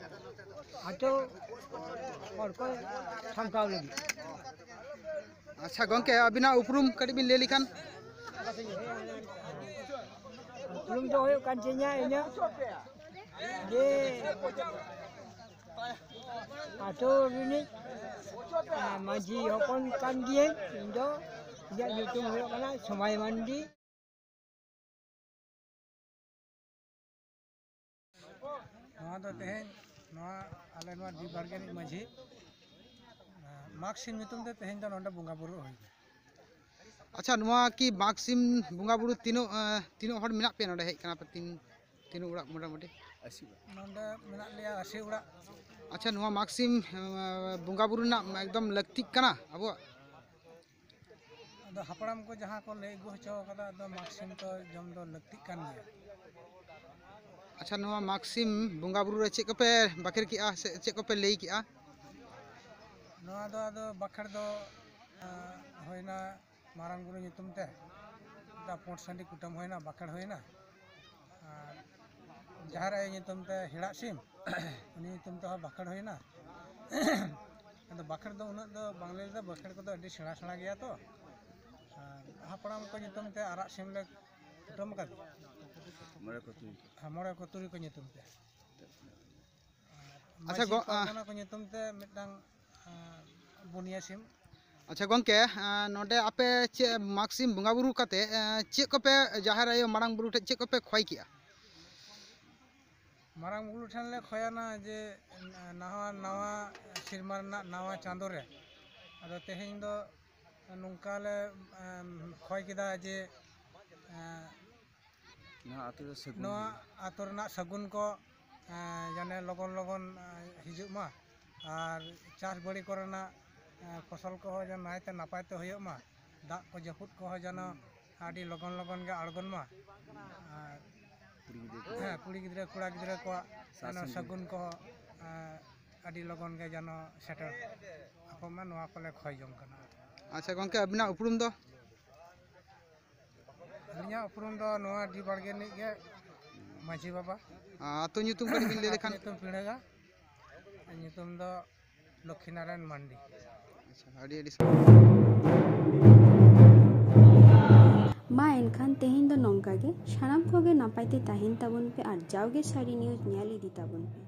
ᱟᱛᱳ ᱦᱚᱲ ᱠᱚ ᱥᱟᱢᱴᱟᱣ ᱞᱟᱹᱜᱤᱫ᱾ ᱟᱪᱪᱷᱟ ᱜᱚᱢᱠᱮ, ᱟᱹᱵᱤᱱᱟᱜ ᱩᱯᱨᱩᱢ ᱠᱟᱹᱴᱤᱡ ᱵᱤᱱ ᱞᱟᱹᱭ ᱞᱮᱠᱷᱟᱱ? ᱩᱯᱨᱩᱢ ᱫᱚ ᱦᱩᱭᱩᱜ ᱠᱟᱱ ᱛᱤᱧᱟ ᱤᱧᱟᱹᱜ ᱡᱮ ᱟᱛᱳ ᱨᱤᱱᱤᱡ, ᱟ, ᱢᱟᱹᱡᱷᱤ ᱦᱚᱯᱚᱱ ᱠᱟᱱ ᱜᱤᱭᱟᱹᱧ᱾ ᱤᱧ ᱫᱚ, ᱤᱧᱟᱹᱜ ᱧᱩᱛᱩᱢ ᱦᱩᱭᱩᱜ ᱠᱟᱱᱟ ᱥᱚᱢᱟᱭ ᱢᱟᱱᱰᱤ᱾ ᱱᱚᱣᱟ ᱫᱚ ᱛᱮᱦᱮᱧ ᱱᱚᱣᱟ ᱟᱞᱮ ᱱᱚᱣᱟ ᱰᱤ ᱵᱟᱲᱜᱮ ᱨᱤᱱᱤᱡ ᱢᱟᱹᱡᱷᱤ, ᱟ, ᱢᱟᱜᱽ ᱥᱤᱢ ᱧᱩᱛᱩᱢ ᱛᱮ ᱛᱮᱦᱮᱧ ᱫᱚ ᱱᱚᱰᱮ ᱵᱚᱸᱜᱟ ᱵᱩᱨᱩ ᱦᱩᱭ ᱮᱱᱟ᱾ ᱟᱪᱪᱷᱟ, ᱱᱚᱣᱟ ᱠᱤ ᱢᱟᱜᱽ ᱥᱤᱢ ᱵᱚᱸᱜᱟ ᱵᱩᱨᱩ ᱛᱤᱱᱟᱹᱜ, ᱮᱸ, ᱛᱤᱱᱟᱹᱜ ᱦᱚᱲ ᱢᱮᱱᱟᱜ ᱯᱮᱭᱟ ᱱᱚᱰᱮ ᱦᱮᱡ ᱠᱟᱱᱟ ᱯᱮ? ᱛᱤᱱ, ᱛᱤᱱᱟᱹᱜ ᱚᱲᱟᱜ ᱢᱚᱴᱟᱢᱩᱴᱤ? ᱟᱹᱥᱤ ᱚᱲᱟᱜ᱾ ᱱᱚᱰᱮ ᱢᱮᱱᱟᱜ ᱞᱮᱭᱟ ᱟᱹᱥᱤ ᱚᱲᱟᱜ᱾ ᱟᱪᱪᱷᱟ, ᱱᱚᱣᱟ ᱢᱟᱜᱽ ᱥᱤᱢ, ᱮᱸ, ᱵᱚᱸᱜᱟ ᱵᱩᱨᱩ ᱨᱮᱱᱟᱜ ᱮᱠᱫᱚᱢ ᱞᱟᱹᱠᱛᱤᱜ ᱠᱟᱱᱟ ᱟᱵᱚᱣᱟᱜ? ᱟᱫᱚ ᱦᱟᱯᱲᱟᱢ ᱠᱚ ᱡᱟᱦᱟᱸ ᱠᱚ ᱞᱟᱹᱭ ᱟᱹᱜᱩ ᱦᱚᱪᱚ ᱠᱟᱫᱟ, ᱟᱫᱚ ᱢᱟᱜᱽ ᱥᱤᱢ ᱫᱚ ᱡᱚᱢ ᱫᱚ ᱞᱟᱹᱠᱛᱤᱜ ᱠᱟᱱ ᱜᱮᱭᱟ᱾ ᱟᱪᱪᱷᱟ, ᱱᱚᱣᱟ ᱢᱟᱜᱽ ᱥᱤᱢ ᱵᱚᱸᱜᱟ ᱵᱩᱨᱩ ᱨᱮ ᱪᱮᱫ ᱠᱚᱯᱮ ᱵᱟᱠᱷᱮᱲ ᱠᱮᱜᱼᱟ ᱥᱮ ᱪᱮᱫ ᱠᱚᱯᱮ ᱞᱟᱹᱭ ᱠᱮᱜᱼᱟ? ᱱᱚᱣᱟ ᱫᱚ ᱟᱫᱚ ᱵᱟᱠᱷᱮᱲ ᱫᱚ, ᱮᱸ, ᱦᱩᱭᱱᱟ, ᱢᱟᱨᱟᱝ ᱵᱩᱨᱩ ᱧᱩᱛᱩᱢ ᱛᱮ ᱢᱤᱫᱴᱟᱝ ᱯᱩᱸᱰ ᱥᱟᱺᱰᱤ ᱠᱩᱴᱟᱹᱢ ᱦᱩᱭᱱᱟ, ᱵᱟᱠᱷᱮᱲ ᱦᱩᱭᱱᱟ᱾ ᱟᱨ ᱡᱟᱦᱮᱨ ᱟᱭᱳ ᱧᱩᱛᱩᱢ ᱛᱮ ᱦᱮᱲᱟᱜ ᱥᱤᱢ, ᱩᱱᱤ ᱧᱩᱛᱩᱢ ᱛᱮᱦᱚᱸ ᱵᱟᱠᱷᱮᱲ ᱦᱩᱭᱱᱟ᱾ ᱟᱫᱚ ᱵᱟᱠᱷᱮᱲ ᱫᱚ ᱩᱱᱟᱹᱜ ᱫᱚ ᱵᱟᱝᱞᱮ ᱞᱟᱹᱭᱫᱟ, ᱵᱟᱠᱷᱮᱲ ᱠᱚᱫᱚ ᱟᱹᱰᱤ ᱥᱮᱬᱟ ᱥᱮᱬᱟ ᱜᱮᱭᱟ ᱛᱚ᱾ ᱟᱨ ᱦᱟᱯᱲᱟᱢ ᱠᱚ ᱧᱩᱛᱩᱢ ᱛᱮ ᱟᱨᱟᱜ ᱥᱤᱢ ᱞᱮ ᱠᱩᱴᱟᱹᱢ ᱟᱠᱟᱫᱮᱭᱟ᱾ ᱢᱚᱬᱮ ᱠᱚ ᱛᱩᱨᱩᱭ ᱠᱚ᱾ ᱦᱮᱸ, ᱢᱚᱬᱮ ᱠᱚ ᱛᱩᱨᱩᱭ ᱠᱚ ᱧᱩᱛᱩᱢ ᱛᱮ᱾ ᱟᱪᱪᱷᱟ, ᱢᱟᱹᱡᱷᱤ ᱜᱚ-, ᱯᱟᱨᱜᱟᱱᱟ ᱠᱚ ᱧᱩᱛᱩᱢ ᱛᱮ ᱢᱤᱫᱴᱟᱝ, ᱟᱸ, ᱵᱩᱱᱤᱭᱟᱹ ᱥᱤᱢ᱾ ᱟᱪᱪᱷᱟ ᱜᱚᱝᱠᱮ, ᱟᱸ, ᱱᱚᱰᱮ ᱟᱯᱮ ᱪᱮᱫ ᱢᱟᱜᱽ ᱥᱤᱢ ᱵᱚᱸᱜᱟ ᱵᱩᱨᱩ ᱠᱟᱛᱮ, ᱟᱸ, ᱪᱮᱫ ᱠᱚᱯᱮ ᱡᱟᱦᱮᱨ ᱟᱭᱳ ᱢᱟᱨᱟᱝ ᱵᱩᱨᱩ ᱴᱷᱮᱱ ᱪᱮᱫ ᱠᱚᱯᱮ ᱠᱷᱚᱭ ᱠᱮᱜᱼᱟ? ᱢᱟᱨᱟᱝ ᱵᱩᱨᱩ ᱴᱷᱮᱱ ᱞᱮ ᱠᱷᱚᱭᱟᱱᱟ ᱡᱮ ᱱᱟᱣᱟ, ᱱᱟᱣᱟ ᱥᱮᱨᱢᱟ ᱨᱮᱱᱟᱜ ᱱᱟᱣᱟ ᱪᱟᱸᱫᱳ ᱨᱮ᱾ ᱟᱫᱚ ᱛᱮᱦᱮᱧ ᱫᱚ ᱱᱚᱝᱠᱟ ᱞᱮ, ᱮᱸ, ᱠᱷᱚᱭ ᱠᱮᱫᱟ ᱡᱮ, ᱮᱸ, ᱱᱚᱣᱟ ᱟᱹᱛᱩ ᱨᱮ ᱥᱟᱹᱜᱩᱱ ᱱᱚᱣᱟ ᱦᱩᱭᱩᱜ᱾ ᱟᱹᱛᱩ ᱨᱮᱱᱟᱜ ᱥᱟᱹᱜᱩᱱ ᱠᱚ, ᱮᱸ, ᱡᱟᱱᱮ ᱞᱚᱜᱚᱱ ᱞᱚᱜᱚᱱ, ᱮᱸ, ᱦᱤᱡᱩᱜ ᱢᱟ, ᱟᱨ ᱪᱟᱥ ᱵᱟᱹᱲᱤ ᱠᱚᱨᱮᱱᱟᱜ, ᱮᱸ, ᱯᱷᱚᱥᱚᱞ ᱠᱚᱦᱚᱸ ᱡᱮᱱᱚ ᱱᱟᱭᱛᱮ ᱱᱟᱯᱟᱭ ᱛᱮ ᱦᱩᱭᱩᱜ ᱢᱟ, ᱫᱟᱜ ᱠᱚ ᱡᱟᱹᱯᱩᱫ ᱠᱚᱦᱚᱸ ᱡᱮᱱᱚ ᱟᱹᱰᱤ ᱞᱚᱜᱚᱱ ᱞᱚᱜᱚᱱ ᱜᱮ ᱟᱬᱜᱚᱱ ᱢᱟ᱾ ᱟᱨ ᱠᱩᱲᱤ ᱜᱤᱫᱽᱨᱟᱹ ᱠᱚ᱾ ᱦᱮᱸ, ᱠᱩᱲᱤ ᱜᱤᱫᱽᱨᱟᱹ ᱠᱚᱲᱟ ᱜᱤᱫᱽᱨᱟᱹ ᱠᱚᱣᱟᱜ ᱥᱟᱥᱚᱱ ᱡᱮᱱᱚ ᱥᱟᱹᱜᱩᱱ ᱠᱚᱦᱚᱸ, ᱮᱸ, ᱟᱹᱰᱤ ᱞᱚᱜᱚᱱ ᱜᱮ ᱡᱮᱱᱚ ᱥᱮᱴᱮᱨ ᱟᱠᱚ ᱢᱟ, ᱱᱚᱣᱟ ᱠᱚᱞᱮ ᱠᱷᱚᱭ ᱡᱚᱝ ᱠᱟᱱᱟ᱾ ᱟᱪᱪᱷᱟ ᱜᱚᱝᱠᱮ, ᱟᱹᱵᱤᱱᱟᱜ ᱩᱯᱨᱩᱢ ᱫᱚ? ᱟᱹᱞᱤᱧᱟᱜ ᱩᱯᱨᱩᱢ ᱫᱚ ᱱᱚᱣᱟ ᱰᱤ ᱵᱟᱲᱜᱮ ᱨᱤᱱᱤᱡ ᱜᱮ ᱢᱟᱹᱡᱷᱤ ᱵᱟᱵᱟ᱾ ᱟᱹᱛᱩ ᱧᱩᱛᱩᱢ ᱠᱟᱹᱴᱤᱡ ᱵᱤᱱ ᱞᱟᱹᱭ ᱞᱮᱠᱷᱟᱱ? ᱟᱹᱛᱩ ᱧᱩᱛᱩᱢ ᱯᱤᱲᱟᱹᱜᱟ᱾ ᱧᱩᱛᱩᱢ ᱫᱚ ᱞᱚᱠᱠᱷᱤᱱᱟᱨᱟᱭᱚᱱ ᱢᱟᱱᱰᱤ᱾ ᱟᱪᱪᱷᱟ, ᱟᱹᱰᱤ ᱟᱹᱰᱤ ᱥᱟᱨᱦᱟᱣ᱾ ᱢᱟ ᱮᱱᱠᱷᱟᱱ ᱛᱮᱦᱮᱧ ᱫᱚ ᱱᱚᱝᱠᱟ ᱜᱮ᱾ ᱥᱟᱱᱟᱢ ᱠᱚᱜᱮ ᱱᱟᱯᱟᱭ ᱛᱮ ᱛᱟᱦᱮᱱ ᱛᱟᱵᱚᱱ ᱯᱮ ᱟᱨ ᱡᱟᱣᱜᱮ ᱥᱟᱹᱨᱤ ᱱᱤᱭᱩᱡᱽ ᱧᱮᱞ ᱤᱫᱤ ᱛᱟᱵᱚᱱ ᱯᱮ᱾